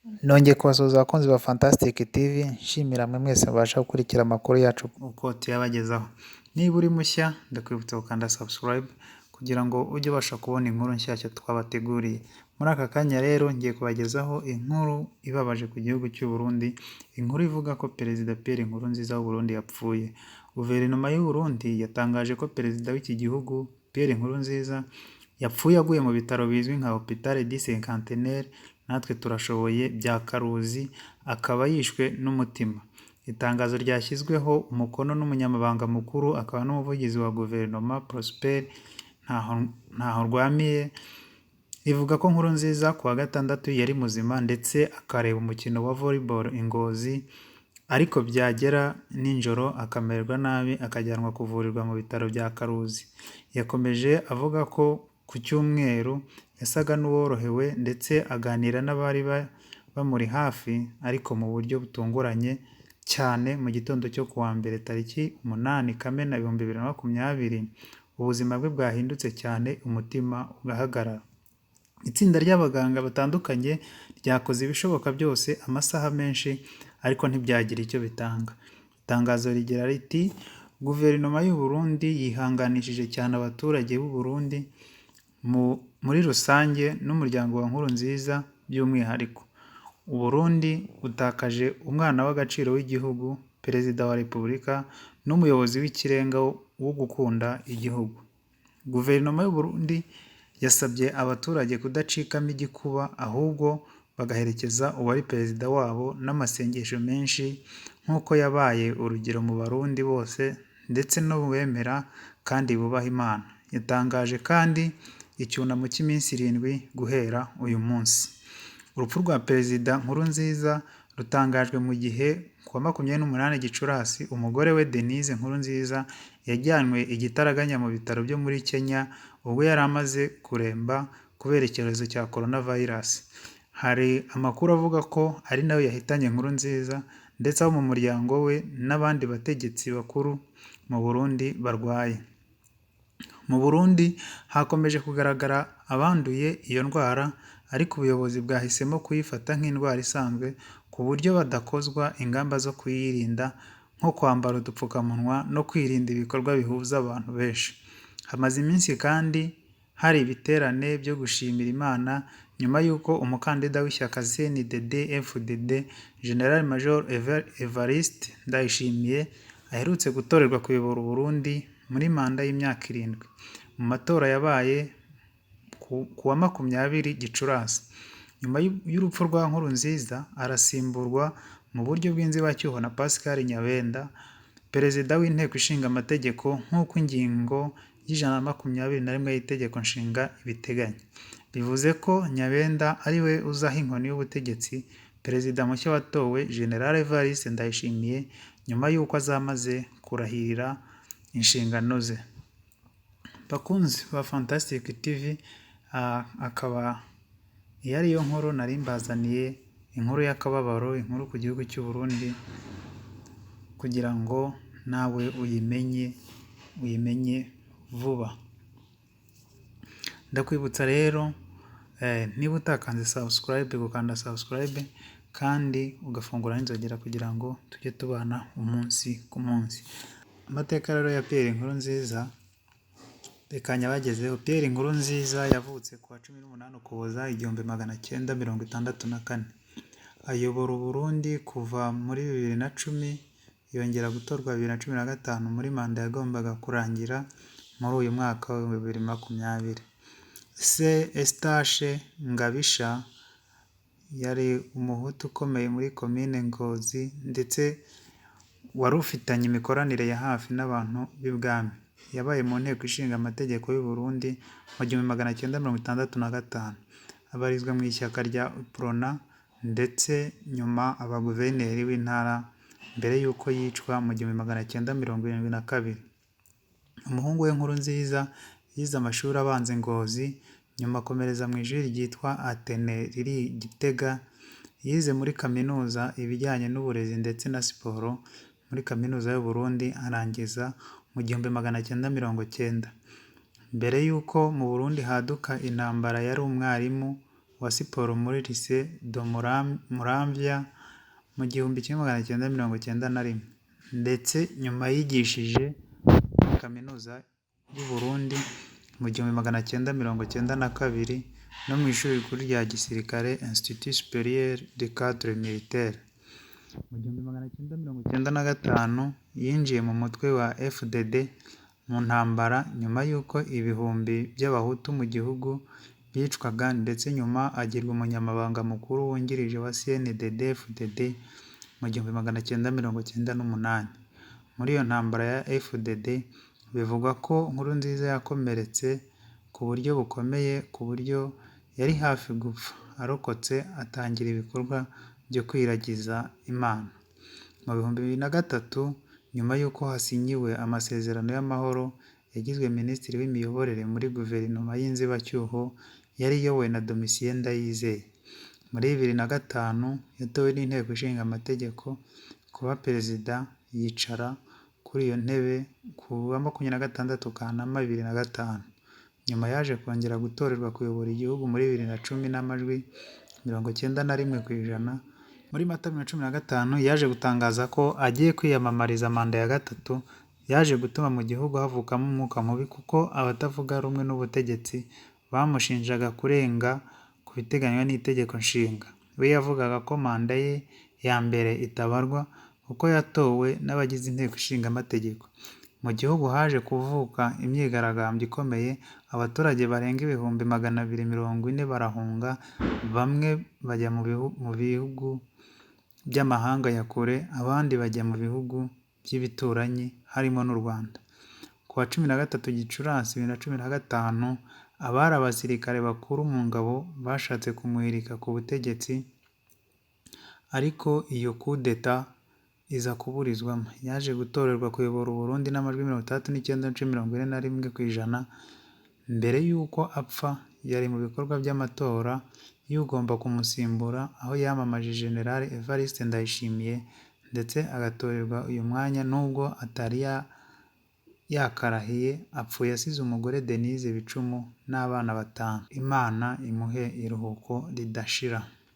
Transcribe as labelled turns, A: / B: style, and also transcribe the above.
A: Nongeye kubasuhuza abakunzi ba Fantastic TV, nshimira mwe mwese mubasha gukurikira amakuru yacu uko tuyabagezaho. Niba uri mushya, ndakwibutsa gukanda subscribe kugira ngo ujye ubasha kubona inkuru nshyashya twabateguriye. Muri aka kanya rero ngiye kubagezaho inkuru ibabaje ku gihugu cy'u Burundi, inkuru ivuga ko Perezida Pierre Nkurunziza w'u Burundi yapfuye. Guverinoma y'u Burundi yatangaje ko Perezida w'iki gihugu Pierre Nkurunziza yapfuye aguye mu bitaro bizwi nka Hôpital du Cinquantenaire natwe turashoboye bya Karuzi, akaba yishwe n'umutima. Itangazo ryashyizweho umukono n'Umunyamabanga Mukuru akaba n'Umuvugizi wa Guverinoma Prosper Ntahorwamiye, rivuga ko Nkurunziza ku wa Gatandatu yari muzima ndetse akareba umukino wa Volleyball i Ngozi, ariko byagera nijoro akamererwa nabi akajyanwa kuvurirwa mu bitaro bya Karuzi. Yakomeje avuga ko ku Cyumweru yasaga n'uworohewe ndetse aganira n'abari bamuri hafi, ariko mu buryo butunguranye cyane mu gitondo cyo ku wa Mbere tariki 8 Kamena 2020, ubuzima bwe bwahindutse cyane umutima ugahagarara. Itsinda ry'abaganga batandukanye ryakoze ibishoboka byose amasaha menshi ariko ntibyagira icyo bitanga. Itangazo rigira riti "Guverinoma y'u Burundi yihanganishije cyane abaturage b'u Burundi muri rusange n'umuryango wa Nkurunziza by'umwihariko. U Burundi butakaje umwana w'agaciro w'igihugu, Perezida wa Repubulika n'umuyobozi w'ikirenga wo gukunda igihugu." Guverinoma y'u Burundi yasabye abaturage kudacikamo igikuba ahubwo bagaherekeza uwari perezida wabo n'amasengesho menshi nk'uko yabaye urugero mu Barundi bose ndetse no mu bemera kandi bubaha Imana. Yatangaje kandi icyunamo cy'iminsi 7 guhera uyu munsi. Urupfu rwa Perezida Nkurunziza rutangajwe mu gihe ku wa 28 Gicurasi umugore we Denise Nkurunziza yajyanywe igitaraganya mu bitaro byo muri Kenya ubwo yari amaze kuremba kubera icyorezo cya Coronavirus. Hari amakuru avuga ko ari nawe yahitanye Nkurunziza ndetse abo mu muryango we n'abandi bategetsi bakuru mu Burundi barwaye. Mu Burundi hakomeje kugaragara abanduye iyo ndwara ariko ubuyobozi bwahisemo kuyifata nk'indwara isanzwe ku buryo badakozwa ingamba zo kuyirinda nko kwambara udupfukamunwa no kwirinda ibikorwa bihuza abantu benshi. Hamaze iminsi kandi hari ibiterane byo gushimira Imana nyuma y'uko umukandida w'ishyaka CNDD-FDD General Major Evariste Ndayishimiye aherutse gutorerwa kuyobora u Burundi muri manda y'imyaka 7 mu matora yabaye ku wa 20 Gicurasi. Nyuma y'urupfu rwa Nkurunziza arasimburwa mu buryo bw'inzibacyuho na Pascal Nyabenda, Perezida w'Inteko Ishinga Amategeko nk'uko ingingo y'121 y'Itegeko Nshinga ibiteganya. Bivuze ko Nyabenda ari we uzaha inkoni y'ubutegetsi Perezida mushya watowe General Evariste Ndayishimiye nyuma y'uko azamaze kurahirira inshingano ze. Bakunzi ba Fantastic TV, akaba iyi ariyo nkuru nari mbazaniye, inkuru y'akababaro, inkuru ku gihugu cy'u Burundi kugira ngo nawe uyimenye, uyimenye vuba. Ndakwibutsa rero niba utakanze subscribe gukanda subscribe kandi ugafungura n'inzogera kugira ngo tujye tubana umunsi ku munsi. Amateka rero ya Pierre Nkurunziza reka nyabagezeho. Pierre Nkurunziza yavutse ku wa 18 Ukuboza 1964. Ayobora u Burundi kuva muri 2010, yongera gutorwa 2015 muri manda yagombaga kurangira muri uyu mwaka wa 2020. Se Eustache Ngabisha yari umuhutu ukomeye muri Komine Ngozi ndetse wari ufitanye imikoranire ya hafi n'abantu b'ibwami. Yabaye mu Nteko Ishinga Amategeko y'u Burundi mu 1965. Abarizwa mu ishyaka rya UPRONA ndetse nyuma aba guverineri w'intara mbere y'uko yicwa mu 1972. Umuhungu we Nkurunziza yize amashuri abanza i Ngozi, nyuma akomereza mu ishuri ryitwa Athénée riri i Gitega. Yize muri kaminuza ibijyanye n'uburezi ndetse na siporo muri Kaminuza y'u Burundi arangiza mu 1990. Mbere y'uko mu Burundi haduka intambara yari umwarimu wa siporo muri Lycée de Muramvya mu 1991, ndetse nyuma yigishije muri Kaminuza y'u Burundi mu 1992 no mu ishuri rikuru rya gisirikare Institut Supérieur des Cadres Militaires. Mu 1995 yinjiye mu mutwe wa FDD mu ntambara nyuma y'uko ibihumbi by'Abahutu mu gihugu bicwaga, ndetse nyuma agirwa umunyamabanga mukuru wungirije wa CNDD-FDD mu 1998. Muri iyo ntambara ya FDD bivugwa ko Nkurunziza yakomeretse ku buryo bukomeye ku buryo yari hafi gupfa, arokotse atangira ibikorwa byo kwiragiza Imana. Mu 2003 nyuma y'uko hasinyiwe amasezerano y'amahoro, yagizwe Minisitiri w'Imiyoborere muri Guverinoma y'inzibacyuho yari iyobowe na Domitien Ndayizeye. Muri 2005 yatowe n'Inteko Ishinga Amategeko kuba Perezida, yicara kuri iyo ntebe ku wa 26 Kanama 2005. Nyuma yaje kongera gutorerwa kuyobora igihugu muri 2010 n'amajwi 91%. Muri Mata 2015 yaje gutangaza ko agiye kwiyamamariza manda ya gatatu, yaje gutuma mu gihugu havukamo umwuka mubi kuko abatavuga rumwe n'ubutegetsi bamushinjaga kurenga ku biteganywa n'Itegeko Nshinga. We yavugaga ko manda ye ya mbere itabarwa kuko yatowe n'abagize Inteko Ishinga Amategeko. Mu gihugu haje kuvuka imyigaragambyo ikomeye, abaturage barenga 240,000 barahunga, bamwe bajya mu bihugu by'amahanga ya kure, abandi bajya mu bihugu by'ibituranyi harimo n'u Rwanda. Ku wa 13 Gicurasi 2015, abari abasirikare bakuru mu ngabo bashatse kumuhirika ku butegetsi, ariko iyo coup d'etat iza kuburizwamo. Yaje gutorerwa kuyobora u Burundi n'amajwi 69.41%. Mbere y'uko apfa yari mu bikorwa by'amatora y'ugomba kumusimbura, aho yamamaje General Evariste Ndayishimiye ndetse agatorerwa uyu mwanya nubwo atari yakarahiye. Apfuye asize umugore Denise Bicumu n'abana batanu. Imana imuhe iruhuko ridashira.